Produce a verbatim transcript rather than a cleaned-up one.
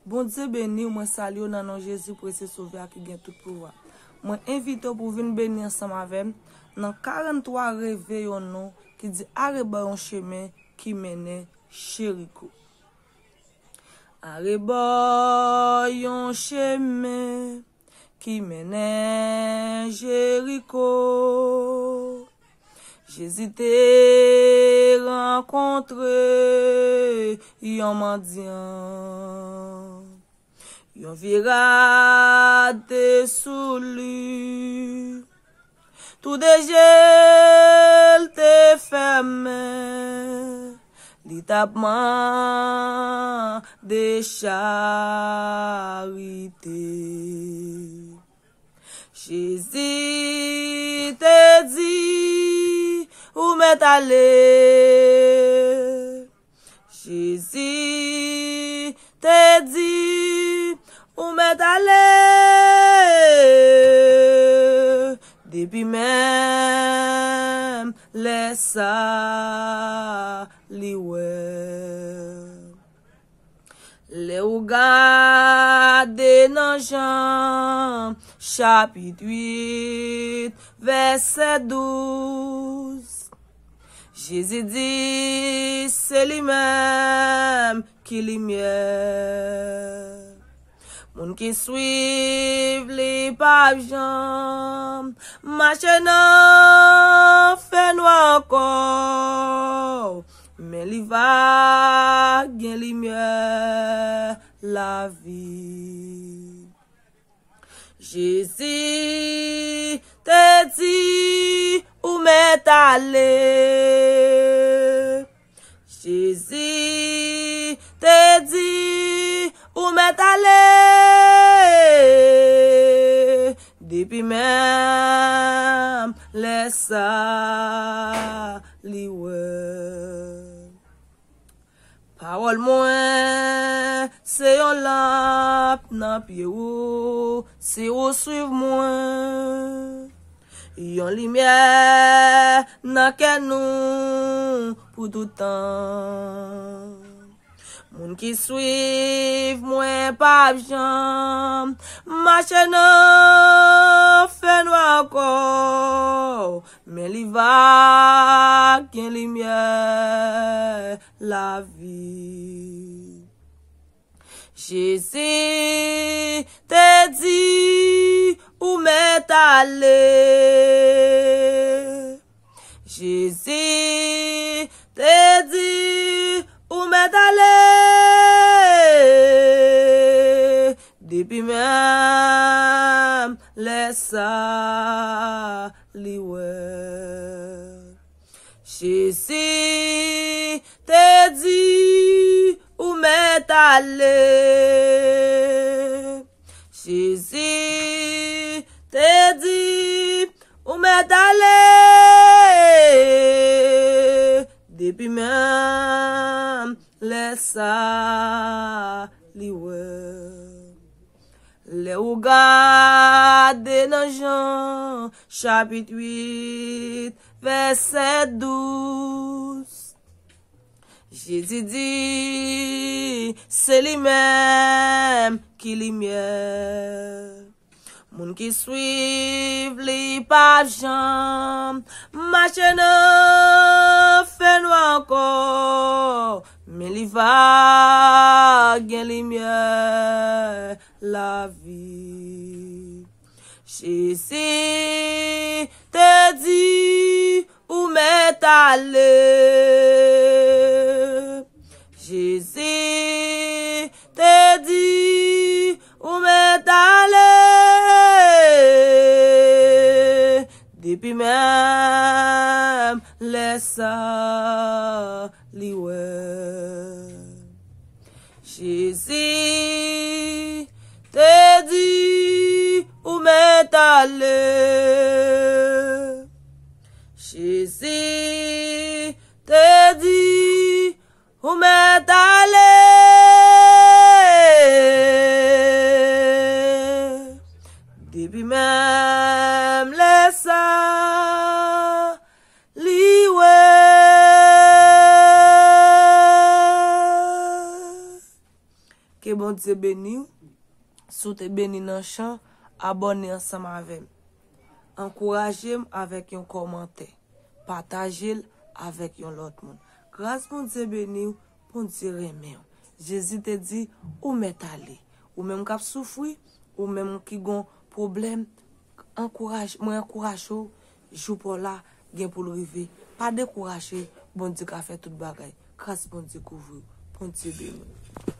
Bondye beni w, mwen salye w nan non Jezi, presye Sovè a ki gen tout pouvwa. Mwen envite w pou w vin beni ansanm avè m nan karant twa reve yon non ki di arebò yon chemen ki mennen Jeriko. Arebò yon chemen ki mennen Jeriko. Jezi te rankontre yon mandyan. Yon vye rad te sou li. Tou de je l te fèmen. Li t ap mande charite. Jezi te di, ou mèt ale. Jezi te di, ou mèt ale. Depi menm lè sa, li wè. Lè ou gade nan Jan, chapit uit, vèsè douz, Jezi di, se li menm ki limyè. Moun ki swiv li p ap janm mache nan fènwa ankò, men li va gen limyè lavi. Jezi te di, ou mèt ale. Jezi te di, ou mèt ale. Depi menm lè sa, li wè. Pawòl mwen se yon lanp nan pye ou, si ou swiv mwen. Yon limyè nan kè nou pou tout tan. Moun ki swiv mwen p ap janm mache nan fènwa ankò, men li va gen limyè lavi. Jezi te di, ou mèt ale. Jezi te di, ou mèt ale. Depi menm lè sa, li wè. Jezi te di, ou mèt ale. Jezi te di, ou mèt ale. Depi menm lè sa, li wè. Lè ou gade nan Jan, chapit uit, vèsè douz, Jezi di, se li menm ki limyè. Moun ki swiv li p ap janm mache nan fènwa ankò, men li va gen limyè lavi. Jezi te di, ou mèt ale. Jezi te di, ou mèt ale. Depi menm lè sa, li wè. Jezi te di, ou mèt ale. Jezi te di, ou mèt ale. Depi menm lè sa, li wè. Ke Bondye beni w. Si w te beni nan chan, abòne ansanm avè m. Ankouraje m avèk yon kòmantè. Pataje l avèk yon lòt moun. Gras Bondye beni w, Bondye renmen w. Jezi te di, ou mèt ale. Ou menm k ap soufri, ou menm ki gon pwoblèm, ankouraj, mwen ankouraje w, jou pa w la gen pou l rive. Pa dekouraje, Bondye ka fè tout bagay. Gras Bondye kouvri w. Bondye beni w.